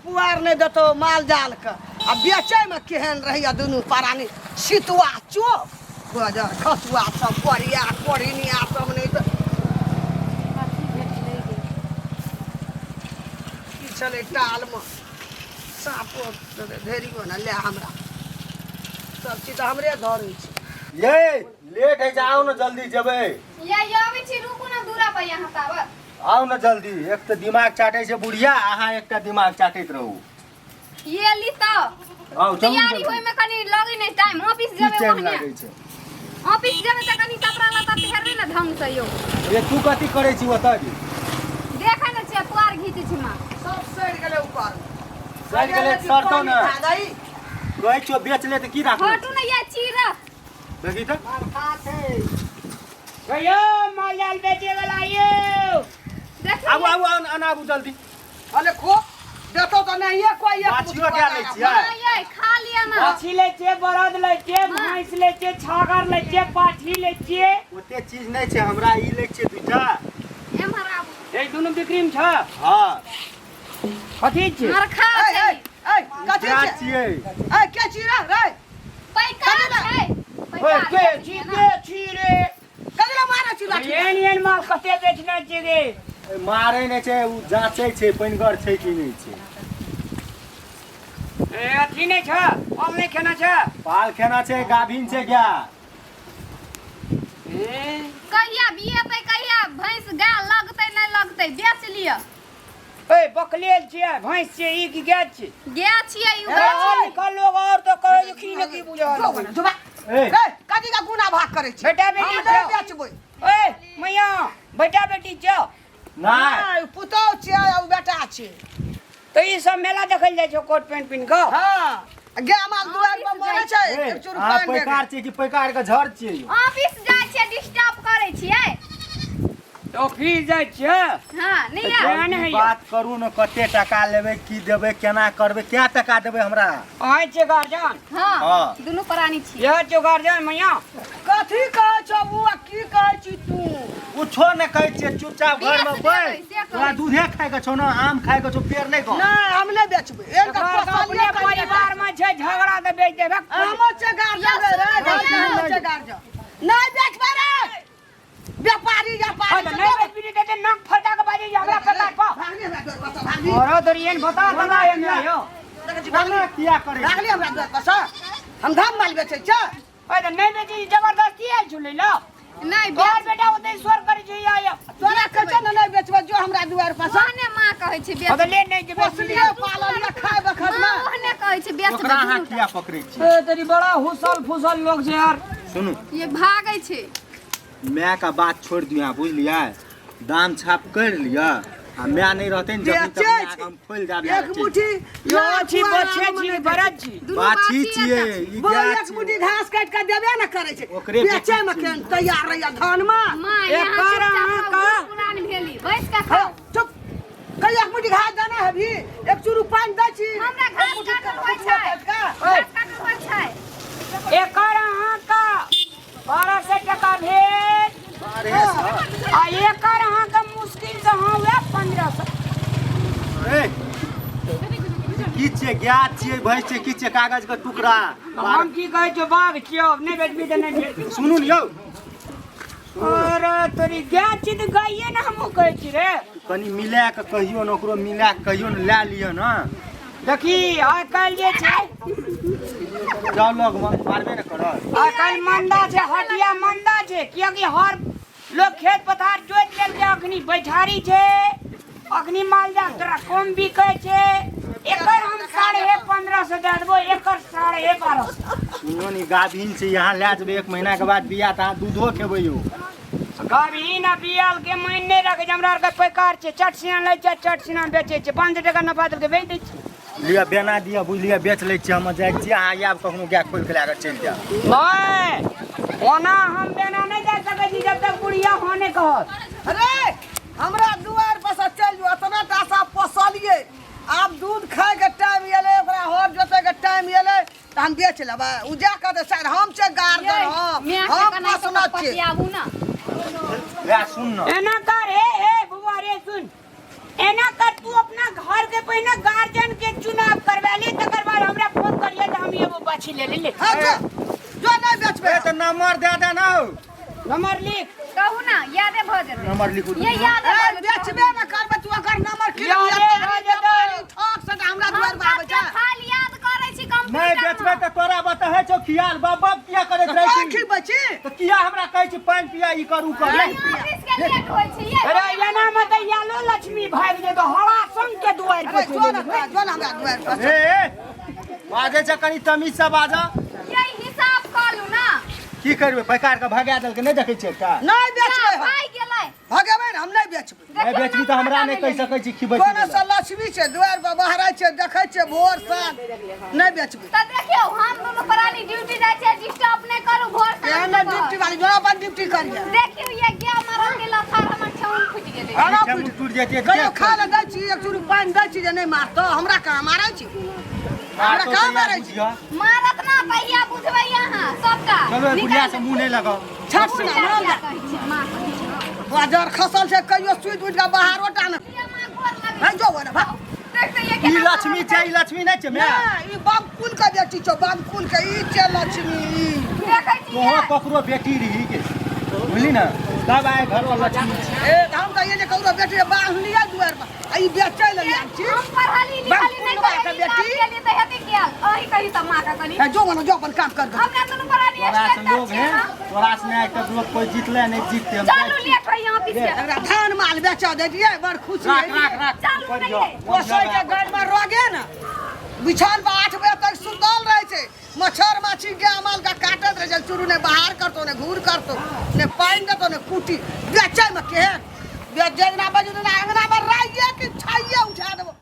पुआर नहि देतौ माल जाल के आ बेचैमे केहन रहैया दुनू प्राणी सितुआ चोप बजर खसुआ सब कोरिया कोरिनिया सब नहि तऽ की छलै टालमे साँपो धेरियो ने ले हमरा सब चीज तऽ हमरे धरै छै। ये लेट है छै, आउ ने जल्दी जेबै। ये ये आबै छी, रुकू ना दूरा पर यहाँ ताबत। आउ ने जल्दी। एक तऽ दिमाग चाटै छै बुढ़िया, अहाँ एकटा दिमाग चाटैत रहू। ये ली तो आउ चलू तैयारी जल्दी। होय में कनी लगे नहीं टाइम, ऑफिस की जेबे टाइम ओहने। लागै छै? ऑफिस जेबे त कनी कपड़ा लत्ता पहिरबे ना ढंग से यो। ये तू कथी करै छी ओतऽ गे? देखै ने छियै, पुआर घीचै छी माँ। सब सड़ि गेलै ऊपर। सड़ि गेलै तऽ सड़तौ ने। कहै छियौ बेच ले तऽ की राखबै? हटू ने ये चीरा। देखी तऽ। कहियो माल जाल बेचे वाला यौ। देखू आबू आबू आउ ने, आबू जल्दी। अरे खो देतो तऽ नहिये कोइ एक बाछियो कए लै छियै? हाँ ये खा लिया ना। बाछी लै छियै, बरद लै छियै, भैंस लै छियै, छागर लै छियै, पाठी लै छियै। ओते चीज नहि छै हमरा, ई लै छियै दूटा। एम्हर आबू। ए दुनू बिक्री में छ। हँ। कथी छै? मरखा ए छै। ए ए कथी गाछ छै? छियै। ए के छी रे रे? पैकार छै। ओए पैकार के छी, के छी रे? कथी लए मारै छी लाठी? एहन एहन माल कते बेचना छै रे? ए, मारै नहि छै, ओ जाँचै छै पनिगर छै कि नहि छै। ए अथी नहि छ, पाल नहि खेना छ। पाल खेना छै, गाभिन छै गाय। ए कहिया बियेतै, कहिया भैंस गाय लगतै नहि लगतै, बेच लिअ। ए बकलेल छियै, भैंस छियै, ई की गाय छियै? गाय छियै ई। ए, और लिखल लोग और तो कहै जे की ने की बुझल। जो बना जो बा। ए रे कथी का गुना भाग करै छी? बेटा बेटी हम नहि छौ। बेचबै। ए मैया, बेटा बेटी छौ? नहि। नहि, पुतहु छियै आ उ बेटा छै। तऽ ई सब मेला देखल जाइ छौ कोट पैंट पिन्ह कऽ? हँ, गाय माल दुआरि पर मरै छै। ए, एक चूर अहाँ पानि दे। पैकार छियै कि पैकार के झड़ छियै यौ? ऑफिस जाइ छियै, डिस्टर्ब करै छियै। तऽ ऑफिस जाइ छियै? हाँ नहीं आ। ध्यान जल्दी है। बात करू ने, कते टका लेबै, की देबै, केना करबै, कै टका देबै हमरा? अहाँ छियै गार्जियन? हाँ। हाँ। दुनू प्राणी छियै। यह छियौ गार्जियन मैया? कथी कहै छौ उ आ की कहै छी तू? कुछो नहि कहै छियै, चुपचाप घर मे बेच देबै, बैठ। से कहै तोरा दूधे खाय के छौ ने, आम खाय के छौ, पेड़ नहि कह। नहि, हम नहि बेचबै। एक एकरा आरके अपने परिवार में छै झगड़ा तऽ बेच देबै। हमो छै गार्जियन रे, रे हमो छै गार्जियन। नहि बेचबै रे व्यापारी व्यापारी। हाँ, तऽ नहि बेचबी तऽ नाक फटा के बाजै हमरा पता पर। भागली हमरा दुआर पर से, भागली। औरो तोरी एहन बता बता एहन यौ। देखै छी, भागली। केना किया करै छी? भागली हमरा दुआर पर से। हम धाम माल बेचै छै। ओए तऽ नहि बेची, जबरदस्ती आयल छलै ल। नहीं तोहर बेच। बेटा ओतै स्वर करै छै या या। तोरा कहै छौ ने नहि बेचबै, जो हमरा दुआर पर से। ओहने माँ कहै छै बेच। हाँ, तऽ ले नहि जे बेचबी। पोसलियै पाललियै खाय बखत माँ मे। ओहने कहै छै बेच। ओकरा अहाँ किया पकड़ै छी? ए तोरी बड़ा हुसल फुसल लोग छै यार। सुनू। ये भागै छै। माय का बात छोड़ि दियौ अहाँ, बुझलियै? दाम छाप कर लिअ आ माय नहि रहतै ने जखनी बेचै तखनी छै। अहाँके हम खोलि देब। एक मुट्ठी यो छी बच्चे छी बड़द छी। दुनू बाछी बाछी छियै एकटा छै। ई, बोल गाय एक छियै। मुट्ठी घास काटि कऽ देबे ने करै छै। ओकरे बेचै मे बेचै केहन तैयार रहैया धान मे। माँ यहाँ एकर चुपचाप अहाँ रहू, का- पुरान भेली बैस के हँ, खाओ। चुप। कहिया एक मुट्ठी घास देना है भी, एक चूरू पानि दै छी। हमरा एक घास मुट्ठी काटल होइ कुटुआ छै। काटि कऽ। घास काटल होइ छै। एकर अहाँके 1200 टका भेल 1200। आ एकर अहाँके मुश्किल से हाँ वएह 1500। ए, की छियै? गाय छियै, भैंस छियै, की छियै? कागज के टुकड़ा। हम की कहै छियौ, बाघ छियौ, नहि बेचबी तऽ नहि बेचबी। सुनू ने यौ। अरे तोरी गाय छी तऽ गाइए ने हमहूँ कहै छी रे। कनि मिला कऽ कहियौ ने, ओकरो मिला कऽ कहियौ ने, लए लिअ ने। देखी, आइ काल्हि जे छै जाउ लगमे, मारबे ने करत। आइ काल्हि मंदा छै, हटिया मंदा छै, कियाकि हर लोग खेत पथार जोति लेलकै। अखनी बैठारी छै, अखनी मालजाल तोरा कम बिकै छै। एकर हम 1550 दए देबो, एकर 1250। सुनियौ ने, गाभिन छै, यहाँ लए जेबै, एक महीना के बाद बिया तऽ अहाँ दूधो खेबै यौ। गाभिन आ बियाल के मानि नहि रखै छै। हमरा आरके पैकार छै, चट सिना लै छै, चट सिना बेचै छै, 500 टका नफा देलकै, बेच दै छै। लिअ, बेना दिअ, बुझलियै? बेच लै छियै, हम जाइ छियै, अहाँ आयब कखनो, गाय खोलि कऽ लए कऽ चलि जायब। नहि, ओना हम बेना नहि दए सकै छी जब तक बुढ़िया हाँ नहि कहत। अरे हमरा दुआर पर से चलि जो। एतना टा सा पोसलियै, आब दूध खाय के टाइम एलै, ओकरा हर जोतै के टाइम एलै तऽ हम बेच लेबै। उ जा कहतै सर, हम छै गार्जियन। हम माय के हम कना पोसने छियै। पतियाबू ना। लए सुन ने। एना कर, हे हे बउआ रे, सुन, एना कर, तू अपना घर के पहिने गार्जियन के चुन। ले ले। हाँ जो जो नहीं बेचबे। ए तऽ नंबर दे दे ना हौ। नंबर लिख। कहू ना, यादे भऽ जेतै। नंबर लिखू। ये यादे ए, भऽ जेतै। बेचबे न करबे तू ओकर नंबर की यादे भऽ जेतै। ठक से तऽ हमरा हम दुआर पर आबै कते छै। फाइल याद करै छी नहि कंप्यूटर बेचबै तऽ तोरा बतहै छौ खियाल बाप बाप किया करैत रहै तोरा छी? खिबै छी? तऽ किया हमरा कहै छी पानि पिया ई करू करू? ऑफिस के लेट होइ छै ये। अरे एना में तऽ यालो लक्ष्मी भागि जेतौ हवा संग के दुआरि अरे पर जो चलि न जेतौ। जो न हमरा दुआर पर। ए ए, बाजै छै कनि तमीज से बाजऽ। ये हिसाब कऽ लू ना। की करबै पैकार के भगा देलकै नहि देखै छियै एकटा? नहीं बेचबै हम। भागि गेलै। भगेबै ने हम नहीं बेचबै। नहि बेचबी तऽ हमरा नहि कहि सकै छी खिबै कोनो से लक्ष्मी छै दुआर पर बहरै छै देखै छै भोर साँझ नहीं बेचबै। तऽ देखियौ हम दुनू प्राणी ड्यूटी जाइ छियै, डिस्टर्ब नहि करू भोर साँझ। एहन सुबह। ड्यूटी वाली जो अपन ड्यूटी करिए। देखियौ ये गाय मरल के लथार हमर ठेहुन फुटि गेलै। हरा ठेहुन टूटि जेतै। कहियो खा ले दै छी एक चूड़ी पानि दै छी जे नहि मारतौ। हमरा कहाँ मारै छी? हमरा कहाँ मारै छी? मारत ना तहिया बुझबै अहाँ सबटा। चलो बुढ़िया से मुँह नहि लगाउ। छठ सुना नाम दे। कहै छी माँ कहै छी। बाजार खसल छै कहियो सुति उठि कऽ बाहरो टा ने। ये माँ गोर लगै। भाइ जो ने भाग। देख तऽ ये ई केना लक्ष्मी छै ई लक्ष्मी नहि छै माय। नहि ई बाबकुल के बेटी छौ बाबकुल के ई छै लक्ष्मी ई। देखै छी तोहो ककरो बेटी रही के बुझली ने तब आइ घर पर लक्ष्मी छै। ए तऽ हम तऽ ये जे ककरो बेटी के बान्हलियै दुआरि पर आ ई बेचै लए आयल छी। हम पढ़ली लिखली नहि बाबकुलवा के करै बेटी। बेटी तऽ हेतै किया अही कही तऽ माँ के कनी। ए जो ने जो अपन काम कर। हमरा दुनू प्राणी तोरा से स्टैंडर्ड लोग छियै है ना। तोरा से नहि आइ तक लोग कोइ जीतले नहि जीतते हम चलू लेट होइए ऑफिस के। एकरा धान माल बेचऽ दै दियै बड़ खुशी राख होइए। राख राख चलू बढ़िया, नहि। पोसै के घर में रोगे ने बिछान पर 8 बजे तक सुतल रहै छै। मच्छर माछी गाय माल के काटैत रहै छै। चुरू नहि बाहर करतौ नहि घूर करतौ नहि पानि देतौ नहि कुटी। बेचै में केहन बेच जेना बजू तेना अंगना में राइये कि छाइये उठा देबो।